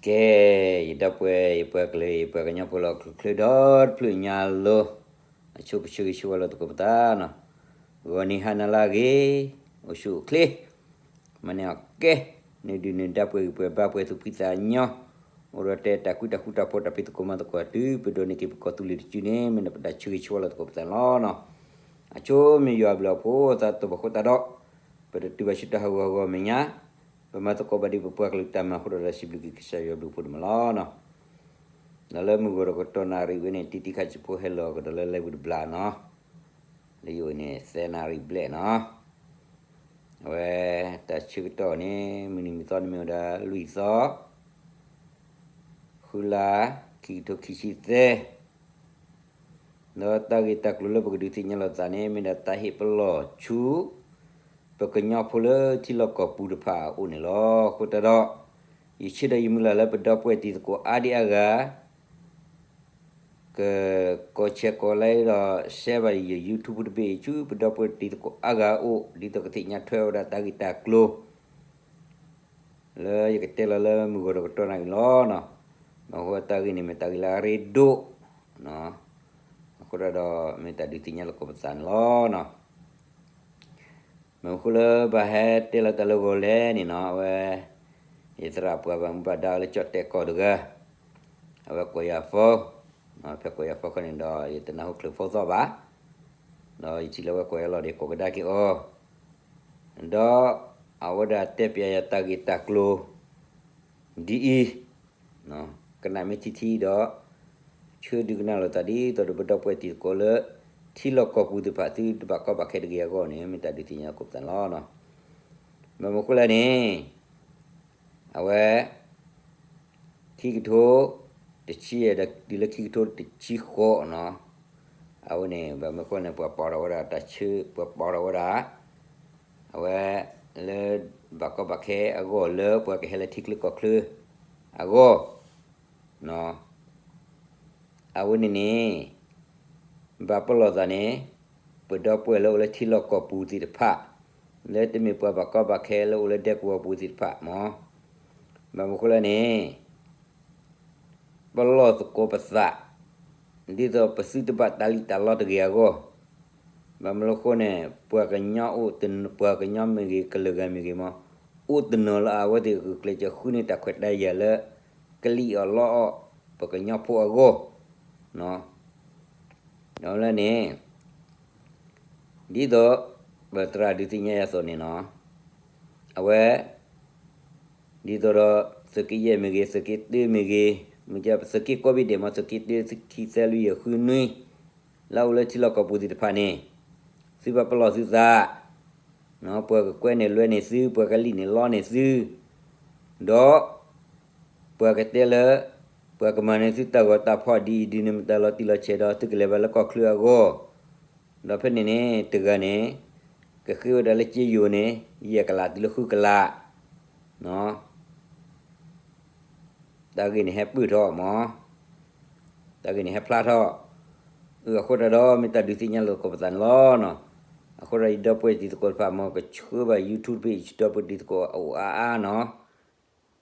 ကဲ, ယဒီပုၢ်ဝဲၢ် ယပှၤကလုာ် ယပှၤကညီဖိလၢဟီၣ်ခိၣ်ချၢဒီတဖျၢၣ်ညါလီၤ, အဆိကဆၢဂ့ၤဆၢဝါလိာ်သကိးပသးနီၤ, ဂီၤနံၤဟါနၤလၢအဂ့ၤ, အိၣ်ဆူၣ်အိၣ်ချ့ မၤန့ၢ်အီၣ်ကဲ, နဒုၣ်နဒါပှဲၤဂံၢ်ပှဲၤဘါပှဲၤသူၣ်ဖှံသးညီ, အိၣ်ဒီးတဲတၢ်ကူတၢ်ဃူတၢ်ဖိးတၢ်ဖံးသကိးမၤသကိးတုၤ ပဒိးန့ၢ်က့ၤပကီၢ်သူလ့ၤတစုန့ၣ် မ့ၢ်ဒၣ်ပတၢ်ဆၢဂ့ၤဆၢဝါလိာ်သကိးပသးန့ၣ်လီၤ. အဆိမ့ၢ်ယွၤအဘျုးအဖှိၣ် သးတဘၣ်ဃိသတးဒီး, ပတတုၤဘၣ်ဆူတၢ်ဟးဂူာ်ဟးဂီၤမဲာ်ညါ, ပမၤသကိးဘၣ်ဒံးပပှၤကလုာ်တၢ်မၤအဃိဒီး ဒီးစံးဘျုးက့ၤကစၢ်ယွၤအဘျုးအဖှိၣ်တမံၤလီၤ. ဒီးလၢမုၢ်ဂီၤဒီးကတီၢ်နၣ်ရံၣ်ဝဲန့ၣ် တံတံခါစံးဖိဟဲလီၤကဒီးလၢလၢဝံၤတဘျီနီၤ, လၢယအိၣ်န့ၣ် သၢနၣ်ရံၣ်ဘျဲၣ်နီၤ. အဝဲ တၢ်ဆၢကတီၢ်န့ၣ် မုၢ်နံၤမုၢ်သီန့ၣ်မ့ၢ်ဝဲဒၣ် လွံၢ်သီ ဃုလါ ခံကထိခံဆံသၢ, ဒီးတၢ်ဂ့ၢ်တၢ်ကျိၤလၢပကဒုးသ့ၣ်ညါလိာ်သးန့ၣ် မ့ၢ်ဒၣ်တၢ်ဟ့ၣ်ပလီၢ်ဆူ ပကညီဖိလၢထံလီၢ်ကီၢ်ပူၤတဖၣ်အအိၣ်န့ၣ်လီၤ. အဃိသတးဒီး ယဆၢဒီးယမုၢ်လၢ်လၢပဒီပုၢ်ဝဲၢ်တံၤသကိးအါဒံအါဂၤ က comment share like ဒီး share ဘၣ်ယ YouTube တဘ့ၣ်အံၤ ဆူပဒီပုၢ်ဝဲၢ်တံၤသကိးအါဂၤအအိၣ် ဒ်သိးကသ့ၣ်ညါထွဲဝဲဒၣ်တၢ်ဂ့ၢ်တၢ်ကျိၤ လၢယကတဲလီၤလၢမုၢ်ဂီၤဒီးကတီၢ်နၣ်ရံၣ်လီၤ. မ့ၢ်အဃိတၢ်ဂ့ၢ်န့ၣ်မ့ၢ်တၢ်ဂ့ၢ်လၢအရ့ဒိၣ်, အဃိဒီးမ့ၢ်တၢ်ဒုးသ့ၣ်ညါလိာ်သကိးပသးန့ၣ်လီၤ. မ့ၢ်အဃိလၢဘၣ်ဟဲတဲလီၤတၢ်လၢဂီၤလဲၣ်န့ၣ်နီၤ အဝဲ ယသရၣ်ပှၤဘၣ်မူဘၣ်ဒါလၢကၠီၣ်တဲာ်ကီၢ်တဂၤ, အဝဲကိးယၤ phone, ဖဲကိးယၤ phone ခီန့ၣ်ဒီး ယတနၢ်ဟူချုး phone သီၣ်ဘၣ်, ဒီးယထံၣ်လၢအဝဲကိးယၤလီၤဒီး ကိးကဒါက့ၤအီၤ, ဒီးအဝဲဒၣ်တဲပျးယၤတၢ်ဂ့ၢ်တၢ်ကျိၤ ဒ်အံၤ ကနၣ်မ့ၢ်ထံထံဒီး ဆၢဒုးကနၣ်လိာ်သးဒ်သိးဒီးပဒီပုၢ်ဝဲၢ်တံၤသကိးလၢ ထံလီၢ်ကီၢ်ပူၤသ့ၣ်တဖၣ်သုတဘၣ်ကီဘၣ်ခဲတဂ့ၤအဂီၢ်န့ၣ် မ့ၢ်တၢ်ဒုးသ့ၣ်ညါလိာ်သကိးပသးန့ၣ်လီၤ. ဘၣ်မနုၤအဃိလဲၣ်န့ၣ် အဝဲ ခံကထိ တဆံယဲၢ်ဒီးတုၤလၢခံကထိတဆံဃိးနီၤ, အဝဲန့ၣ် ဘၣ်မနုၤအဃိန့ၣ် ပှၤပာ်ထီၣ်ဝဲဒၣ်တၢ်ဆၢ ပှၤပာ်ထီၣ်ဝဲဒၣ် အဝဲ လၢ ဘၣ်ကီဘၣ်ခဲအဂီၢ်လၢပှၤကဟဲလၢထံချၢကီၢ်ချၢအဂီၢ် အဝဲန့ၣ်န့ၣ် ဘၣ်ပလီၢ်သးန့ၣ် ပဒီပုၢ်ဝဲၢ်လၢအိၣ်လၢထံလီၢ်ကီၢ်ပူၤသ့ၣ်တဖၣ် လၢတမ့ၢ်ပှၤဘၣ်ကီဘၣ်ခဲလၢအိၣ်လၢဒဲကဝီၤပူၤသ့ၣ်တဖၣ်မး, ဘၣ်မနုၤအဃိလဲၣ်န့ၣ် ပလီၢ်သကိးပသး ဒ်သိးပသုတဘၣ်တၢ်လံၣ်တၢ်လီတဂ့ၤအဂီၢ်, ဘၣ်မနုၤအဃိန့ၣ် ပှၤကညီအိၣ်တ ပှၤကညီမ့ၢ်ဂ့ၤ ကလုာ်ဂၤမ့ၢ်ဂ့ၤမး အိၣ်တနီၤလၢအဝဲသ့ၣ်ဂုာ်ကျဲးစၢးဃုန့ၢ်တၢ်ခွဲးတၢ်ယာ်လၢ ကလံၣ်အီၣ်လီအီၣ် ပကညီဖိအဂီၢ် ဒီးလၢန့ၣ် ဒ်သိး ပသရၣ်ဒုးသ့ၣ်ညါယၤအသိးန့ၣ်နီၤ, အဝဲ ဒ်သိးဒီး သုးက့ယဲၢ်မ့ၢ်ဂ့ၤ သုးက့တၢမ့ၢ်ဂ့ၤ, မ့ၢ်ကဲ သုးက့ကိးဘ့ၣ်ဒဲးမး သုးက့တၢ သုးခံ သၢ လွံၢ် ယဲၢ် ဃု နွံ လၢအအိၣ်လၢထံလီၢ်ကီၢ်ပူၤသ့ၣ်တဖၣ်န့ၣ် သုဘၣ်ပလီၢ်သုသး ပှၤကကွဲန့ၢ်လွဲန့ၢ်သု ပှၤကလံၣ်န့ၢ်လီန့ၢ်သု ဒီး ပှၤကတဲလၢ ပှၤကမၤန့ၢ်သုတၢ်ဂီၤတၢ်ဖီၣ်ဒ်အံၤဒ်န့ၣ် မတၤလီၤတံၢ်လီၤဆဲးဒီး သုကလဲၤဘၣ်လၢကီၢ်ချၢအဂီၢ်, ဒီးဖဲန့ၣ်န့ၣ် တဂၤန့ၣ် ကဃ့ဝဲဒၣ်လၢစ့ယိၤန့ၣ် ယဲၢ်ကလးတုၤလၢဃုကလး တၢ်ဂ့ၢ်န့ၣ်ဟဲပၢၢ်ထီၣ်မး, တၢ်ဂ့ၢ်န့ၣ်ဟဲဖျါထီၣ်, အဃိတၢ်ဒီး မ့ၢ်တၢ်ဒုးသ့ၣ်ညါလိာ်သကိးပသးန့ၣ်လီၤ. အဃိဒီးယဒီပုၢ်ဝဲၢ်တံၤသကိးတဖၣ်မး ကဆှၢဘၣ် YouTube ဖဲယဒီပုၢ်ဝဲၢ်တံၤသကိးအအိၣ်အါအါနီၤ,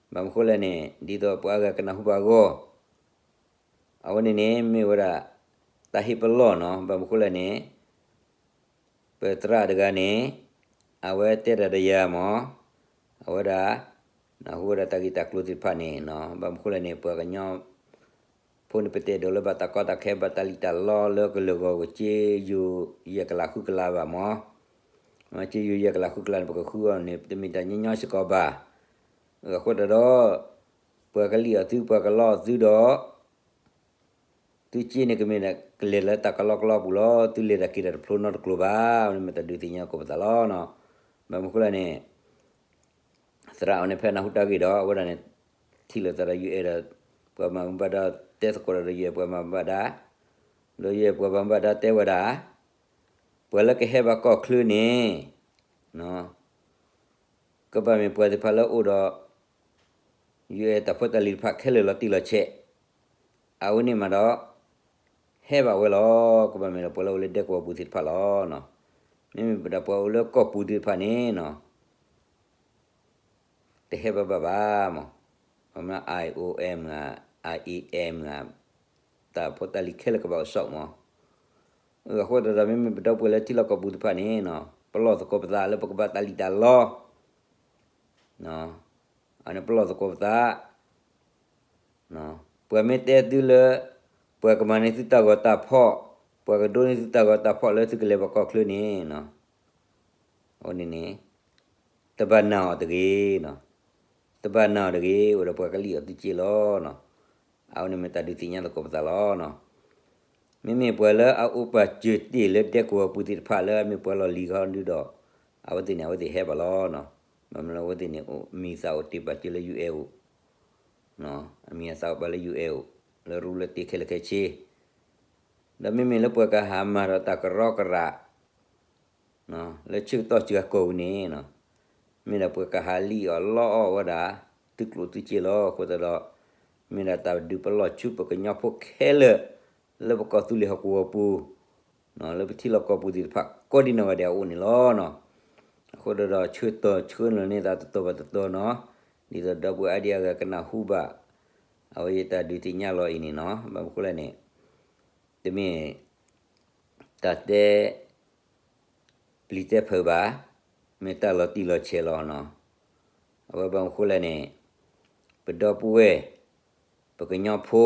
ဘၣ်မနုၤအဃိလဲၣ်န့ၣ် ဒ်သိးပှၤအါဂၤကနၢ်ဟူဘၣ်အဂီၢ် အဝဲန့ၣ်န့ၣ် မ့ၢ်ဝဲဒၣ် တၢ်ဟ့ၣ်ပလီၢ်နီၤ, ဘၣ်မနုၤအဃိလဲၣ်န့ၣ် ပသရၣ်တဂၤန့ၣ် အဝဲတဲတၢ်ဒီးယၤမး, အဝဲဒၣ် နၢ်ဟူဝဲဒၣ်တၢ်ဂ့ၢ်တၢ်ကျိၤသ့ၣ်တဖၣ်န့ၣ်နီၤ, ဘၣ်မနုၤအဃိလဲၣ်န့ၣ် ပှၤကညီဖိန့ၣ် ပတအဲၣ်ဒိးလၢဘၣ်တၢ်ကီတၢ်ခဲ ဘၣ်တၢ်လံၣ်တၢ်လီလၢကလုာ်ဂီၢ် စ့ယိၤယဲၢ်ကလးဃုကလးဘၣ်မး, စ့ယိၤယဲၢ်ကလးဃုကလးန့ၣ် ပကဃုအီၤန့ၣ် တမ့ၢ်တၢ်ညီညီစ့ၢ်ကီးဘၣ်, အဃိတၢ်ဒီး ပှၤကလံၣ်အီၤသု ပှၤကလီအီၤသုဒီး သုစ့န့ၣ် ကမ့ၢ်ကလဲၤလၢတၢ်ကလီကလီပူၤလီၤ, သုလဲၤတၢ်က့ၤတၢ်တဖျိနီတကျိၤဘၣ်, မ့ၢ်တၢ်ဒုးသ့ၣ်ညါသကိးပသးလီၤ. ဘၣ်မနုၤအဃိလဲၣ်န့ၣ် သရၣ်အီၤန့ၣ် ဖဲနၢ်ဟူတၢ်ဂ့ၢ်ဒီး အဝဲဒၣ်န့ၣ် ထံၣ်လိာ်သးဒီး ယအဲၣ်ဒိး ပှၤဘၣ်မူဘၣ်ဒါ တဲသကိးဒီး ယအဲၣ်ပှၤဘၣ်မူဘၣ်ဒါ, ဒီးယအဲၣ်ပှၤဘၣ်မူဘၣ်ဒါတဲဝဲဒၣ်, ပှၤလၢကဟဲဘၣ်ကီၢ်ချၢန့ၣ် ကဘၣ်မ့ၢ်ပှၤသ့ၣ်တဖၣ်လၢအအိၣ်ဒီး ယအဲၣ်တၢ်ဖိတၢ်လံၤတဖၣ်ခဲလၢာ်လီၤတံၢ်လီၤဆဲး, အဝဲန့ၣ်မးဒီး ဟဲဘၣ်ဝဲလီၤ. ကဘၣ်မ့ၢ်ဒီးပှၤလၢအိၣ်လၢဒဲကဝီၤပူၤသ့ၣ်တဖၣ်လီၤ. မ့မ့ၢ်ပဒၣ်ပှၤအိၣ်လၢကီၢ်ပူၤသ့ၣ်တဖၣ်န့ၣ်နီၤ တဟဲဘၣ်ဘၣ်ဘၣ်မး. ပမ့ၢ် I O M ဧါ, I A M ဧါ, တၢ်ဖိတၢ်လံၤခဲလၢာ်ကဘၣ်အိၣ်ဆီၣ်မး. အဃိသတးဒီး မ့မ့ၢ်ပဒီပုၢ်ဝဲၢ်လၢထံလီၢ်ကီၢ်ပူၤတဖၣ်န့ၣ်နီၤ, ပလီၢ်သကိးပသးလၢပကဘၣ်တၢ်လံၣ်တၢ်လီ, အန့ၣ်ပလီၢ်သကိးပသး ပှၤမ့ၢ်တဲသုလၢ ပှၤကမၤန့ၢ်သုတၢ်ဂီၤတၢ်ဖီၣ်, ပှၤကဒိးန့ၢ်သုတၢ်ဂီၤတၢ်ဖီၣ်လၢသုကလဲၤဘၣ်ကီၢ်ချၢန့ၣ်, အဝဲန့ၣ်န့ၣ် တဘၣ်နာ်အီၤတဂ့ၤ, တဘၣ်နာ်အီၤတဂ့ၤ, အိၣ်ဒီးပှၤကလံၣ်အီၤသုစ့လီၤ. အဝဲန့ၣ်မ့ၢ်တၢ်ဒုးသ့ၣ်ညါသကိးပသးလီၤ. မ့မ့ၢ်ပှၤလၢအအိၣ်ပာ်စၢၤတ့ၢ်လၢဒဲကဝီၤပူၤသ့ၣ်တဖၣ်လၢအမ့ၢ်ပှၤလီၢ်လံၤခီဒုဒီး အဝဲသ့ၣ်န့ၣ် အဝဲသ့ၣ်ဟဲဘၣ်လီၤ. မ့ၢ်လၢအဝဲသ့ၣ်န့ၣ် အမံၤသးအိၣ်တ့ၢ်ပာ်စၢၤလၢ ယူၢ်အဲၣ်အိၣ်, အမံၤအသးအိၣ်ပာ်လၢ ယူၢ်အဲၣ်အိၣ်, လၢရူလၢတ့ခဲလၢာ်ခဲဆ့, ဒီးမ့မ့ၢ်လၢပှၤကဟးမၤဒီးတၢ်ကရီကရး လၢဆၢကတီၢ်စှၤကိာ်ဝံၤန့ၣ်, မ့ၢ်ဒၣ်ပှၤကဟးလံၣ်အီၣ်လီအီၣ်ဝဲဒၣ် သုကျိၣ်သုစ့လီၤ. အဃိသတးဒီး မ့ၢ်ဒၣ်တၢ်ဒုးပလီၢ်ဆူပကညီဖိခဲလၢာ် လၢပကီၢ်သူလ့ၤဟီၣ်ကဝီၤပူၤ, လၢပထံလီၢ်ကီၢ်ပူၤသ့ၣ်တဖၣ် ကိးဒံနီၢ်ဂၤဒဲးအအိၣ်န့ၣ်လီၤ. အဃိသတးဒီး ဆၢကတီၢ်ဆှၢလီၤန့ၢ်သးတတီၤဘၣ်တတီၤနီၤ, ဒ်သိးဒီပုၢ်ဝဲၢ်အါဒံအါဂၤကနၢ်ဟူဘၣ် အဝဲယတၢ်ဒုးသ့ၣ်ညါလီၤအံၤန့ၣ်နီၤ. ဘၣ်မနုၤဃိလဲၣ်န့ၣ် တမ့ၢ် တၢ်တဲ ပျံၤတဲဖုးဘၣ်, မ့ၢ်တၢ်လီၤတံၢ်လီၤဆဲးလီၤနီၤ. အဝဲဘၣ်မနုၤဃိလဲၣ်န့ၣ် ပဒီပုၢ်ဝဲၢ် ပကညီဖိ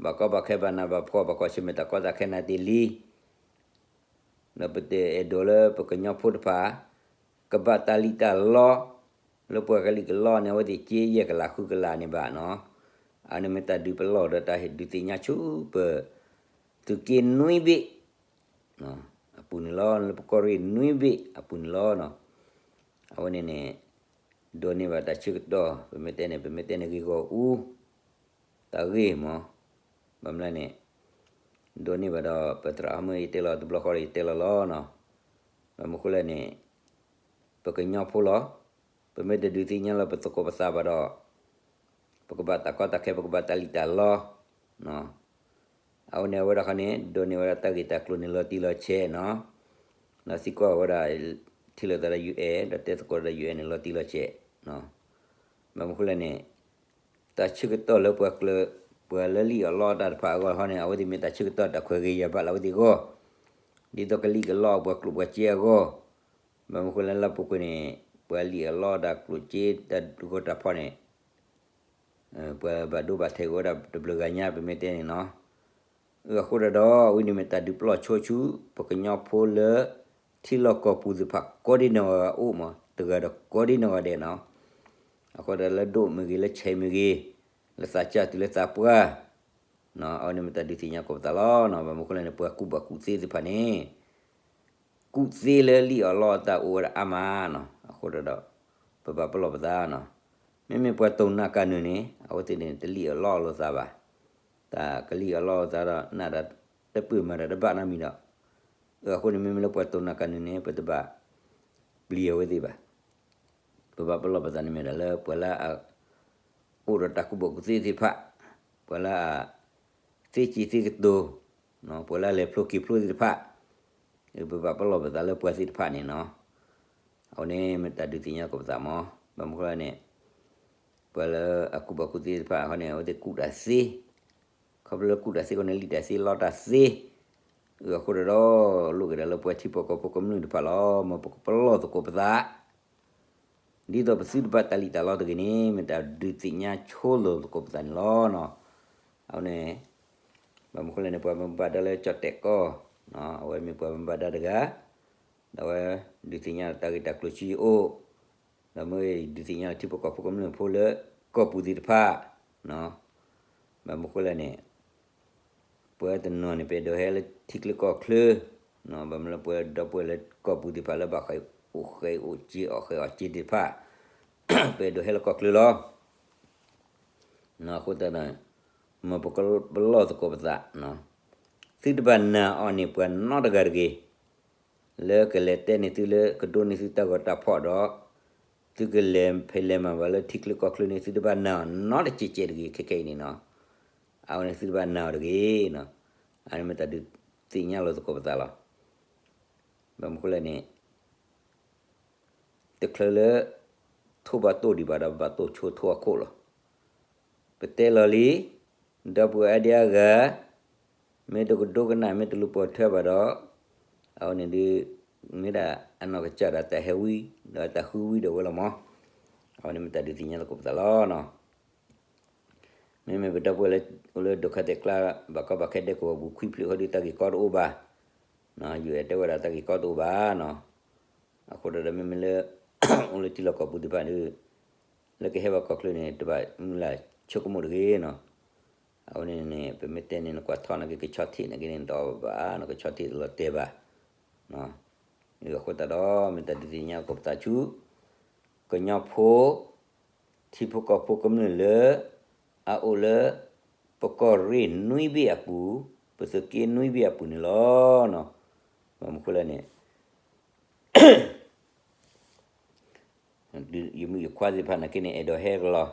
ဘၣ်ကီဘၣ်ခဲဘၣ်နးဘၣ်ဖှီၣ် ဘၣ်ကွၢ်ဆၢၣ်မဲာ်တၢ်ကီတၢ်ခဲနၤတ့ၢ်လံ ဒီးပတအဲၣ်ဒိးလၢပကညီဖိတဖၣ် ကဘၣ်တၢ်လံၣ်တၢ်လီ လၢပှၤကလံၣ်ကလီန့ၣ် အဝဲသ့ၣ်က့ယဲၢ်ကလးဃုကလးန့ၣ်ဘၣ်နီၤ. အန့ၣ်မ့ၢ်တၢ်ဒုးပလီၢ်ဒီးတၢ်ဟ့ၣ်ဒုးသ့ၣ်ညါဆူပ သုးက့နွံဘ့ၣ် အပူၤန့ၣ်လီၤ. လၢပကီၢ်ရ့ၣ်နွံဘ့ၣ်အပူၤန့ၣ်လီၤ. အဝဲန့ၣ်န့ၣ် ဒိးန့ၢ်ဘၣ်တၢ်ဆၢကတီၢ် ပမ့ၢ်တဲန့ၣ် ပမ့ၢ်တဲန့ၣ်ဂ့ၢ်ဂီၢ်အူ တၢ်ဂ့ၢ်မး, ဘၣ်မနုၤလဲၣ်န့ၣ် ဒိးန့ၢ်ဘၣ်ဒီး ပသရၣ်ဟီမုၢ်ယတဲလီၤတဘျီဃီဒီးယတဲလီၤလီၤနီၤ. ဘၣ်မနုၤဃိလဲၣ်န့ၣ် ပကညီဖိလီၤ. ပမ့ၢ်တဒုးသ့ၣ်ညါလီၤပသကိးပသးဘၣ်ဒီး ပကဘၣ်တၢ်ကီတၢ်ခဲ ပကဘၣ်တၢ်လံၣ်တၢ်လီ အဝဲန့ၣ်အဝဲဒၣ်ခီန့ၣ် ဒိးန့ၢ်ဝဲဒၣ်တၢ်ဂ့ၢ်တၢ်ကျိၤန့ၣ်လီၤတံၢ်လီၤဆဲးနီၤ. ဒီးသံကွၢ်ဝဲဒၣ် ထံၣ်လိာ်သးဒီး ယူၢ်အဲၣ် ဒီးတဲသကိးဒီး ယူၢ်အဲၣ် န့ၣ်လီၤတံၢ်လီၤဆဲး. ဘၣ်မနုၤဃိလဲၣ်န့ၣ် တၢ်ဆၢကတီၢ်လၢပှၤကျၢၤ ပှၤလၢလံၣ်အီၣ်လီအီၣ်တၢ်တဖၣ်အဂီၢ်ခီန့ၣ် အဝဲသ့ၣ်မ့ၢ်တၢ်ဆၢကတီၢ်တၢ်ခွဲးဂ့ၤယာ်ဘၣ်လၢအဝဲသ့ၣ်အဂီၢ်, ဒ်သိးကလံၣ်ကလီပှၤကျိၣ်ပှၤစ့အဂီၢ်. ဘၣ်မနုၤဃိလဲၣ်လၢပူၤကွံာ်န့ၣ် ပှၤလံၣ်အီၣ်လီတၢ်ကျိၣ်စ့တၢ်ဒုးဂီၢ်တၢ်ဖီၣ်န့ၣ် ပှၤဘၣ်ဒိဘၣ်ထံးအိၣ်ဝဲဒၣ်တဘျုးဂၤညါ ပမ့ၢ်တဲန့ၣ်နီၤ. အဃိသတးဒီး အဝဲန့ၣ်မ့ၢ်တၢ်ဒုးပလီၢ်ဆိဆူ ပကညီဖိလၢ ထံလီၢ်ကီၢ်ပူၤသ့ၣ်တဖၣ် ကိးဒံနီၢ်ဂၤအိၣ်မး တဂၤဒီးကိးဒံနီၢ်ဂၤဒဲးနီၤ. အဃိသတးလၢဒိၣ်မ့ၢ်ဂ့ၤ လၢဆံးမ့ၢ်ဂ့ၤ, လၢသးစၢ်တုၤလၢသးပှၢ် အဝဲန့ၣ်မ့ၢ်တၢ်ဒုးသ့ၣ်ညါကိးပသးလီၤ. ဘၣ်မနုၤဃိလဲၣ်န့ၣ် ပှၤကူၣ်ဘၣ်ကူၣ်သ့သ့ၣ်တဖၣ်န့ၣ် ကူၣ်သ့လၢလံၣ်အီၣ်လီအီၣ်တၢ်အိၣ်ဝဲဒၣ်အါမးနီၤ. အဃိဒီး ပဘၣ်ပလီၢ်ပသးနီၤ. မ့မ့ၢ်ပှၤတိၢ်နးကၢ်နုာ်န့ၣ် အဝဲသ့ၣ်န့ၣ် တလံၣ်အီၣ်လီအီၣ်လိာ်သးဘၣ်. တၢ်ကလံၣ်အီၣ်လီအီၣ်လိာ်သးဒီး နးဒီးတပၢၢ်မၤဒီးတဘၣ်နီတမံၤဒီး အဃိန့ၣ် မ့မ့ၢ်လၢပှၤတိၢ်နးကၢ်နုာ်န့ၣ် ပတဘၣ်ပျံၤအဝဲသ့ၣ်ဘၣ်. ပဘၣ်ပလီၢ်ပသးန့ၣ်မ့ၢ်ဒၣ်လၢပှၤလၢအ အိၣ်ဒီးတၢ်ကူၣ်ဘၣ်ကူၣ်သ့သ့ၣ်တဖၣ်, ပှၤလၢအ သ့စံးသ့ကတိၤ, ပှၤလၢအလဲၤဖျိက့ၤဖျိသ့ၣ်တဖၣ်, ပဘၣ်ပလီၢ်ပသးလၢပှၤသ့ၣ်တဖၣ်န့ၣ်နီၤ. အဝဲန့ၣ်မ့ၢ်တၢ်ဒုးသ့ၣ်ညါကိးပသးမး. ဘၣ်မနုၤဃိလဲၣ်န့ၣ် ပှၤလၢအကူၣ်ဘၣ်ကူၣ်သ့သ့ၣ်တဖၣ်အဃိန့ၣ် အဝဲသ့ၣ်ကူၣ်တၢ်သ့, ခီဖျိလၢကူၣ်တၢ်သ့အဃိန့ၣ် လံၣ်တၢ်သ့လီတၢ်သ့, အဃိဒီး လိၣ်က့ၤဒၣ်လၢပှၤထံဖိကီၢ်ဖိကမျၢၢ်တဖၣ်လီၤ. မ်ပကပလီၢ်သကိးပသး ဒ်သိးပသုတဘၣ်တၢ်လံၣ်တၢ်လီတဂ့ၤန့ၣ် မ့ၢ်တၢ်ဒုးသ့ၣ်ညါဆိလိာ်သကိးပသးန့ၣ်လီၤ. အဝဲန့ၣ် ဘၣ်မနုၤဃိလဲၣ်န့ၣ် ပှၤဘၣ်မူဘၣ်ဒါလၢကၠီၣ်တဲာ်ကီၢ်, အဝဲမ့ၢ်ပှၤဘၣ်မူဘၣ်ဒါတဂၤ, ဒီးအဝဲဒုးသ့ၣ်ညါတၢ်ဂ့ၢ်တၢ်ကျိၤဆူယအိၣ်, ဒီးမ့ၢ်ဒုးသ့ၣ်ညါလၢထံဖိကီၢ်ဖိကမျၢၢ်ဖိလၢကီၢ်ပူၤသ့ၣ်တဖၣ်, ဘၣ်မနုၤဃိလဲၣ်န့ၣ် ပှၤတနီၤန့ၣ် ပအဲၣ်ဒိးဟဲလၢထံချၢကီၢ်ချၢ, ဘၣ်မနုၤလၢပှၤဒီပုၢ်ဝဲၢ်လၢကီၢ်ပူၤသ့ၣ်တဖၣ်လၢဘၣ်ဃးအိၣ်ဃဲၤအိၣ်စ့ အီၣ်ဃဲၤအီၣ်စ့သ့ၣ်တဖၣ်, ပအဲၣ်ဒိးဟဲလၢကီၢ်ချၢလီၤ. အဃိသတးဒီး မ်ပကပလီၢ်သကိးပသး, သုတဘၣ်နာ်အီၤန့ၣ်ပှၤနီတဂၤတဂ့ၤ, လၢကလဲၤတဲန့ၢ်သုလၢကဒိးန့ၢ်သုတၢ်ဂီၤတၢ်ဖီၣ်ဒီး သုကလဲၤဖံးလဲၤမၤဘၣ်လၢထံချၢကီၢ်ချၢန့ၣ် သုတဘၣ်နာ်အီၤနီတစဲးစဲးတဂ့ၤ ခဲခဲအံၤန့ၣ်နီၤ. အဝဲန့ၣ်သုတဘၣ်နာ်အီၤတဂ့ၤ. အန့ၣ်မ့ၢ်တၢ်ဒုးသ့ၣ်ညါလိာ်သကိးပသးလီၤ. ဘၣ်မနုၤဃိလဲၣ်န့ၣ် တချုးလၢ ထိၣ်ဘၣ်တိၢ်ဒံးဘၣ်ဒီး ဘၣ်တိၢ်ဆိထိအခိၣ်လီၤ. ပတဲလီၤလံ, ဒီပုၢ်ဝဲၢ်အါဒံအါဂၤ, မ့ၢ်တကဒိကနၣ် မ့ၢ်တလူၤပိာ်ထွဲဘၣ်ဒီး, အဝဲန့ၣ်ဒုး, မ့ၢ်ဒၣ်အနီၢ်ကစၢ်ဒီးတၢ်ဟဲဝံဒီးတၢ်ဃုဝံဒီးဝဲလီၤမး, အဝဲန့ၣ်မ့ၢ်တၢ်ဒုးသ့ၣ်ညါသကိးပသးလီၤနီၤ. မ့မ့ၢ်ပဒီပုၢ်ဝဲၢ်လၢအိၣ်လၢဒိၣ်ခါတဲာ်ကျါ ဘၣ်ကီဘၣ်ခဲဒဲကဝီၤပူၤ ခွံဖျၢၣ်ဟီဒုးတၢ်ဂ့ၢ်ကီတအိၣ်ဘၣ်, ယအဲၣ်တဲဝဲဒၣ်တၢ်ဂ့ၢ်ကီတအိၣ်ဘၣ်နီၤ. အဃိဒီးမ့မ့ၢ်လၢ အိၣ်လၢထံလီၢ်ကီၢ်ပူၤသ့ၣ်တဖၣ်ဒီး, လၢကဟဲဘၣ်ကီၢ်ချၢန့ၣ် တဘၣ်မုၢ်လၢ်ဆိကမိၣ်တဂ့ၤနီၤ. အဝဲန့ၣ်န့ၣ် ပမ့ၢ်တဲန့ၣ် နကွၢ်ထီၣ်နာ်က့ ကဆီထံးနာ်က့န့ၣ် နတအီၣ်ဘၣ်ဘၣ်နီၤ, ကဆီထံးတလီၤတဲာ်ဘၣ်. အဃိသတးဒီး မ့ၢ်တၢ်ဒုးသ့ၣ်ညါသကိးပသးဆူ ကညီဖိ ထံဖိကီၢ်ဖိကမျၢၢ်လၢ အအိၣ်လၢ ပကီၢ်ရ့ၣ်နွံဘ့ၣ်အပူၤ, ပသုးက့နွံဘ့ၣ်အပူၤန့ၣ်လီၤ. ဘၣ်မနုၤဃိလဲၣ်န့ၣ် ယမုၣ်ယခွါသ့ၣ်တဖၣ်နာ်က့န့ၣ် အဲၣ်ဒိးဟဲကလီၤ,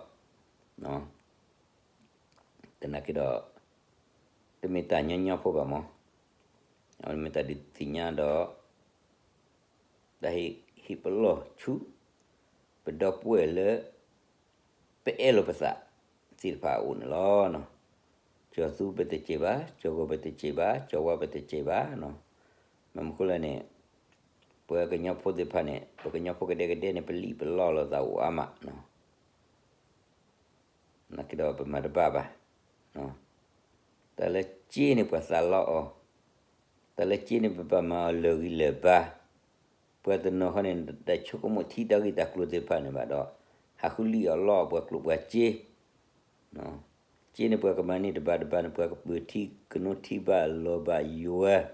သနာ်က့ဒီး တမ့ၢ်တၢ်ညီညီဖိဘၣ်မး, အဝဲမ့ၢ်တၢ်ဒုးသ့ၣ်ညါဒီး တၢ်ဟ့ၣ်ဟ့ၣ်ပလီၢ်ဆူ ပဒီပုၢ်ဝဲၢ်လၢ ပအဲၣ်လိာ်ပသးသ့ၣ်တဖၣ်အအိၣ်န့ၣ်လီၤ. ကၠီၤသူပတစဲးဘၣ်, ကၠီၤဂီၤပတစဲးဘၣ်, ကၠီၤဝါပတစဲးဘၣ်, မ့ၢ်မနုၤဃိလဲၣ်န့ၣ် ပှၤကညီဖိသ့ၣ်တဖၣ်န့ၣ် ပကညီဖိကဒဲကဒဲန့ၣ် ပလံၣ်ပလီၢ်လိာ်သးအိၣ်အါမး နာ်က့ဒီးပမၤတဘၣ်ဘၣ်. တၢ်လၢက့န့ၣ်ပှၤသးလီအီၤ, တၢ်လၢက့န့ၣ်ပဘၣ်မၤအီၤလၢာ်ဂံၢ်လၢာ်ဘါ, ပှၤတနီၤဃီန့ၣ် တၢ်ဆိကမိၣ်ထံတၢ်ဂ့ၢ်တၢ်ကျိၤသ့ၣ်တဖၣ်န့ၣ်ဘၣ်ဒီး ဟးဃုလံၣ်အီၣ်လီအီၣ်ပှၤကျိၣ်ပှၤစ့, က့န့ၣ်ပှၤကမၤန့ၢ်တဘၣ်တဘၣ်န့ၣ် ပှၤကပၢၤထံကနိထံဘၣ်လီၤဘၣ်ယွၤ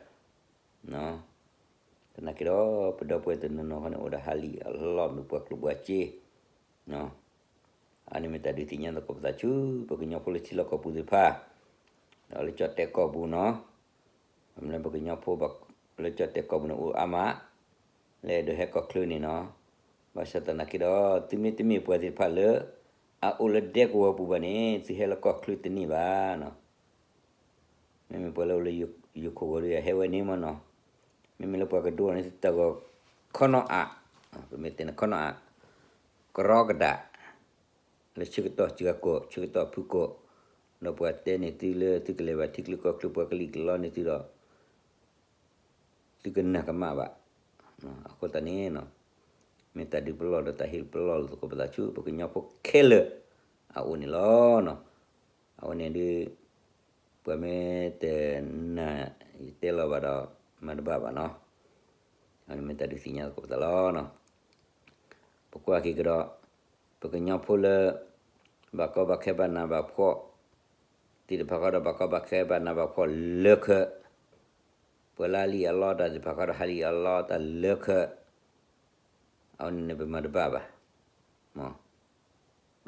သနာ်က့ဒီး ပဒီပုၢ်ဝဲၢ်တနီၤနီၤဃီန့ၣ် အိၣ်ဒီးဟးလံၣ်အီၣ်လီအီၣ်မ့ၢ်ပှၤကျိၣ်ပှၤစ့, အန့ၣ်မ့ၢ်တၢ်ဒုးသ့ၣ်ညါသကိးပသးဆူ ပကညီဖိလၢထံလီၢ်ကီၢ်ပူၤသ့ၣ်တဖၣ်, ဒီးလၢကၠီၣ်တဲာ်ကီၢ်ပူၤနီၤ, မ့ၢ်လၢပကညီဖိလၢကၠီၣ်တဲာ်ကီၢ်ပူၤန့ၣ်အိၣ်အါမး, လၢအဲၣ်ဒိးဟဲကီၢ်ချၢန့ၣ်နီၤ, ဘၣ်ဆၣ်သနာ်က့ဒီး သုမ့တမ့ၢ်ပှၤသ့ၣ်တဖၣ်လၢ အအိၣ်လၢဒဲကဝီၤပူၤဘၣ်န့ၣ် သုဟဲလၢကီၢ်ချၢတန့ၢ်ဘၣ်နီၤ. မ့မ့ၢ်ပှၤလၢအိၣ်လၢယိၤခိၣ်ဂီၤဒီး ဟဲဝဲန့ၣ်မ့ၢ်နီၤ, မ့မ့ၢ်လၢပှၤကဒိန့ၣ် သုတၢ်ဂီၤခီနီၢ်အး, ပမ့ၢ်တဲန့ၣ်ခီနီၢ်အး, ကရီကဒး, လၢဆၢကတီၢ်စှၤကိာ် ဆၢကတီၢ်ဖုၣ်ကိာ်, ဒီးပှၤတဲန့ၢ်သုလၢသုကလဲၤဘၣ်ထံချၢကီၢ်ချၢ ပှၤကလံၣ်ကလီန့ၢ်သုဒီး သုကနၢ်ကမၣ်ဘၣ်. အဃိသတးန့ၣ် မ့ၢ်တၢ်ဒုးပလီၢ်ဒီးတၢ်ဟ့ၣ်ပလီၢ်လိာ်သကိးပသးဆူ ပကညီဖိခဲလၢာ်အအိၣ်န့ၣ်လီၤ. အဝဲန့ၣ်ဒုး ပှၤမ့ၢ်တနာ် ယတဲလီၤဘၣ်ဒီး မၤတဘၣ်ဘၣ်နီၤ. အဝဲန့ၣ်မ့ၢ်တၢ်ဒုးသ့ၣ်ညါသကိးပသးလီၤ. ပကွၢ်က့ၤကဒီး ပကညီဖိလၢ ဘၣ်ကီဘၣ်ခဲဘၣ်နးဘၣ်ဖှီၣ် သ့ၣ်တဖၣ်ဃီဒီး ဘၣ်ကီဘၣ်ခဲဘၣ်နးဘၣ်ဖှီၣ်လၢခၢး, ပှၤလၢအလံၣ်အလီတၢ်သ့ၣ်တဖၣ်ဃီဒီး ဟးလံၣ်အလီတၢ်လၢခၢး, အဝဲန့ၣ်န့ၣ်ပမၤတဘၣ်ဘၣ်. မ့ၢ်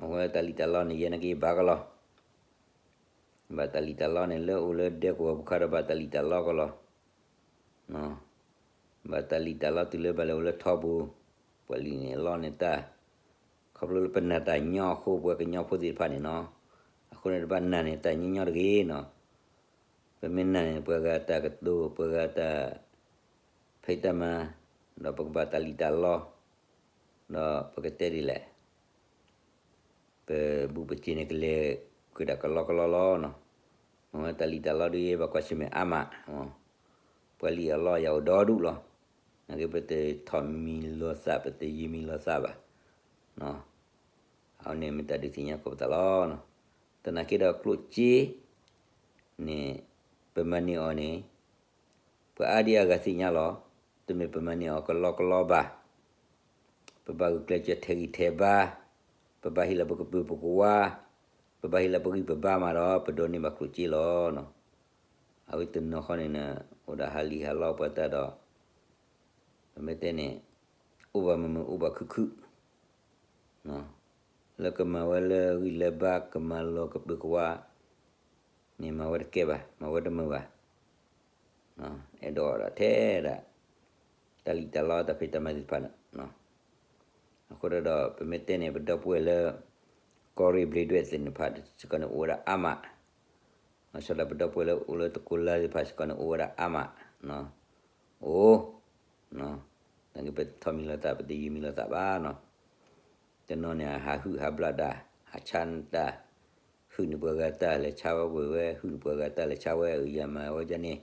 အဝဲတၢ်လံၣ်တၢ်လီန့ၣ် ယဲနာ်က့ဘၣ်ကလီၤ. ဘၣ်တၢ်လံၣ်တၢ်လီန့ၣ် လၢအိၣ်လၢဒဲကဝီၤပူၤခါဒီး ဘၣ်တၢ်လံၣ်တၢ်လီကလီၤ. ဘၣ်တၢ်လံၣ်တၢ်လီတုၤလၢဘၣ်လဲၤအိၣ်လၢထီပူၤ, ပှၤလံၣ်န့ၢ်လီန့ၢ်တၢ်, ခီဖျိလၢပနာ်တၢ်ညီအဃိ ပှၤကညီဖိသ့ၣ်တဖၣ်န့ၣ်နီၤ, အဃိန့ၣ်တဘၣ်နာ်န့ၢ်တၢ်ညီညီတဂ့ၤနီၤ. ပမ့ၢ်နာ်န့ၢ် ပှၤဂၤတၢ်ကတိၤ ပှၤဂၤတၢ် ဖံးတၢ်မၤ, ဒီးပကဘၣ်တၢ်လံၣ်တၢ်လီ, ဒီးပကတဲဒ်လဲၣ် ပဘူးပစ့န့ၣ် ကလဲၤဃုာ်ဒၣ်ကလီကလီလီၤနီၤ. မ့ၢ်ဝဲတၢ်လံၣ်တၢ်လီဒ်ယဲ ဘၣ်ကွၢ်ဆၢၣ်မဲာ်အါမး, ပှၤလံၣ်အလီယၤအိၣ်ဒီဒူၣ်လီၤ. နာ်က့ပတထီၣ်မံၤလိာ်သး ပတယံာ်မံၤလိာ်သးဘၣ်. အဝဲန့ၣ်မ့ၢ်တၢ်ဒုးသ့ၣ်ညါသကိးပသးလီၤ. သနာ်က့ဒီးကျိၣ်စ့န့ၣ် ပမၤန့ၢ်အီၤန့ၣ် ပှၤအါဒံအါဂၤသ့ၣ်ညါလီၤ. တမ့ၢ်ပမၤန့ၢ်အီၤကလီကလီဘၣ်. ပဘၣ်ဂုာ်ကျဲးစၢးထဲးဂံၢ်ထဲးဘါ, ပဘၣ်ဟ့ၣ်လီၤပကပၢၤပကဝါ, ပဘၣ်ဟ့ၣ်လီၤပဂံၢ်ပဘါမးဒီး ပဒိးန့ၢ်ဘၣ်ကျိၣ်စ့လီၤ. အဝဲတနီၤဃီန့ၣ် အိၣ်ဒီးဟးလံၣ်ဟးလီပှၤတၢ်ဒီး ပမ့ၢ်တဲန့ၣ် အိၣ်ဘၣ်မုာ်မုာ်အိၣ်ဘၣ်ခုၣ်ခုၣ် လၢကမၤဝဲလၢဂံၢ်လၢဘါ ကမၤလီၤကပၢၤကဝါန့ၣ် မၤဝဲတကဲဘၣ်, မၤဝဲတမုာ်ဘၣ်. အဲၣ်ဒိးဒီးထဲဒၣ် တၢ်လံၣ်တၢ်လီတၢ်ဖံးတၢ်မၤသ့ၣ်တဖၣ်န့ၣ်. အဃိဒီး ပမ့ၢ်တဲန့ၣ် ပဒီပုၢ်ဝဲၢ်လၢ ကီၢ်ရ့ၣ်ဘျ့းဒွဲၣ်သ့ၣ်တဖၣ်စ့ၢ်ကီးန့ၣ် အိၣ်ဝဲဒၣ်အါမး. ဘၣ်ဆၣ်ဒီးပဒီပုၢ်ဝဲၢ်လၢအိၣ်လၢတကိးလါသ့ၣ်တဖၣ်စ့ၢ်ကီးန့ၣ် အိၣ်ဝဲဒၣ်အါမး. အိၣ် နာ်က့ပတထီၣ်မံၤလိာ်သး ပတယံာ်မံၤလိာ်သးဘၣ်နီၤ. တနီၤန့ၣ် ဟးဟုၣ်ဟးဘျၣ်တၢ် ဟးဆါတၢ် ဃု ဟုၣ်န့ၢ်ပှၤဂၤတၢ်လဲၤဆါဝဲဝဲ, ဟုၣ်န့ၢ်ပှၤဂၤတၢ်လဲၤဆါဝဲ အုၣ်ယၤမၤဝဲဒ်န့ၣ်,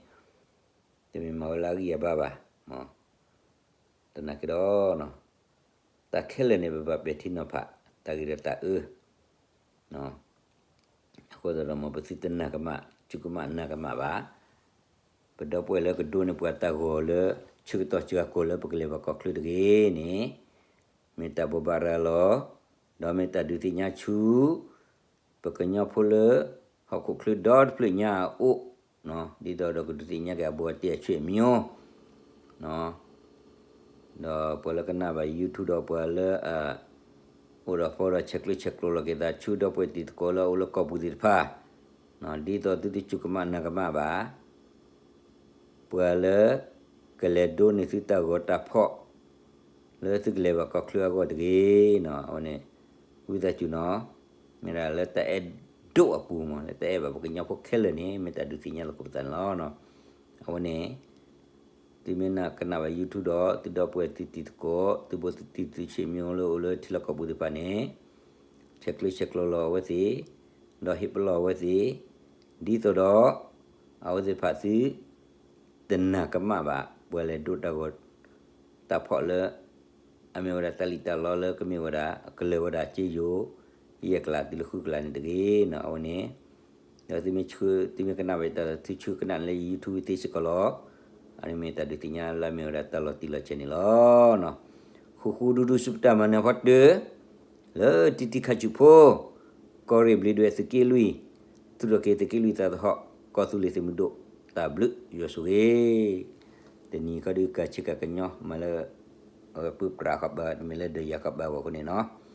တမ့ၢ်မၤဝဲလၢအဂံၢ်အဘါဘၣ်. တနာ်က့ဒီး တၢ်ခဲလၢာ်န့ၣ် ပဘၣ်ပဲာ်ထံနီၤဖး တၢ်ဂ့ၤဒီးတၢ်အၢ အဃိသတးဒီး မ်ပသုတနာ်ကမၣ် ဆူကမၣ်နာ်ကမၣ်ဘၣ်. ပဒီပုၢ်ဝဲၢ်လၢကဒိးန့ၢ်ပှၤတၢ်ဂီၤလၢ ဆၢကတီၢ်စှၤကိာ်လၢပကလဲၤဘၣ်ကီၢ်ချၢတဂ့ၤန့ၣ်, မ့ၢ်တၢ်ဘိးဘၣ်ရၤလီၤ, ဒီးမ့ၢ်တၢ်ဒုးသ့ၣ်ညါဆူ ပကညီဖိလၢ ဟီၣ်ခိၣ်ချၢဒီတဖျၢၣ်ညါအအိၣ်, ဒ်သိးဒီးကဒုးသ့ၣ်ညါက့ၤအဘူးအတံၢ်အဆွေမျိုး ဒီးပှၤလၢကနၣ်ဘၣ် YouTube ဒီးပှၤလၢ အိၣ်ဒီး follow ဒီး ဆဲးကျၢဆဲးကျိးလီၤက့ၤသး ဆူဒီပုၢ်ဝဲၢ်တံၤသကိးလၢအအိၣ်လၢကီၢ်ပူၤသ့ၣ်တဖၣ်, ဒ်သိးသုတဆူၣ်ကမၣ်နာ်ကမၣ်ဘၣ် ပှၤလၢ ကလဲၤဒိးန့ၢ်သုတၢ်ဂီၤတၢ်ဖီၣ် လၢသုကလဲၤဘၣ်ကီၢ်ချၢအဂီၢ်တဂ့ၤနီၤ. အဝဲန့ၣ် ဝံသးစူၤနီၤ, မ့ၢ်ဒၣ်လၢတၢ်အဲၣ်ဒိၣ်အပူၤမး လၢတၢ်အဲၣ်ဘၣ်ပှၤကညီဖိခဲလၢာ်န့ၣ် မ့ၢ်တၢ်ဒုးသ့ၣ်ညါလိာ်ကပသးန့ၣ်လီၤ. အဝဲန့ၣ် သုမ့ၢ်ကနၣ်ဘၣ် YouTube ဒီး သုဒီပုၢ်ဝဲၢ်သုတံၤသကိး သုဘူးသုတံၢ်သုဆွေမျိုးလၢအိၣ်လၢထံလီၢ်ကီၢ်ပူၤသ့ၣ်တဖၣ်န့ၣ် ဆဲးကျၢဆဲးကျိးလီၤအဝဲသ့ၣ်, ဒီးဟ့ၣ်ပလီၢ်အဝဲသ့ၣ်, ဒ်သိးဒီး အဝဲသ့ၣ်တဖၣ်သု တနာ်ကမၣ်ဘၣ် ပှၤလဲၤဒိးတၢ်ဂီၤ တၢ်ဖီၣ်လၢ အမ့ၢ်ဝဲဒၣ်တၢ်လံၣ်တၢ်လီလၢကမ့ၢ်ဝဲဒၣ် ကလၢၤဝဲဒၣ်စ့ယိၤ ယဲၢ်ကလးတုၤလၢဃုကလးန့ၣ်တဂ့ၤနီၤ. အဝဲန့ၣ် ဒီးသုမ့ၢ်ဆှၢ သုမ့ၢ်ကနၣ်ဘၣ်တၢ် သုဆှၢကနၣ်လၢ YouTube သ့စ့ၢ်ကီးလီၤ. အန့ၣ်မ့ၢ်တၢ်ဒုးသ့ၣ်ညါလၢအမ့ၢ်ဝဲဒၣ်တၢ်လီၤတံၢ်လီၤဆဲးန့ၣ်လီၤ. ဃူဃူဒူဒူဆူပတၢ်မၤနၢၤဖီတၢၢ် လၢတံတံခါဆူၣ်ဖိ ကီၢ်ရ့ၣ်ဘျ့းဒွဲၣ်သုးက့လွံၢ် သူၣ်ထီၣ်က့ၤသုးက့လွံၢ်သးသဟီၣ် ကီၢ်သူလ့ၤသုးမုၢ်ဒိၣ် တၢ်ဘျုးယွၤဆိၣ်ဂ့ၤ. တနံၤခီဒုးကၤဆ့ကၤကညီ မၤလၢ အဝဲပုၢ်ပြးဃီဘၣ် တမ့ၢ်လၢဒီးယၤဃီဘၣ်ဝဲအဃိန့ၣ်နီၤ.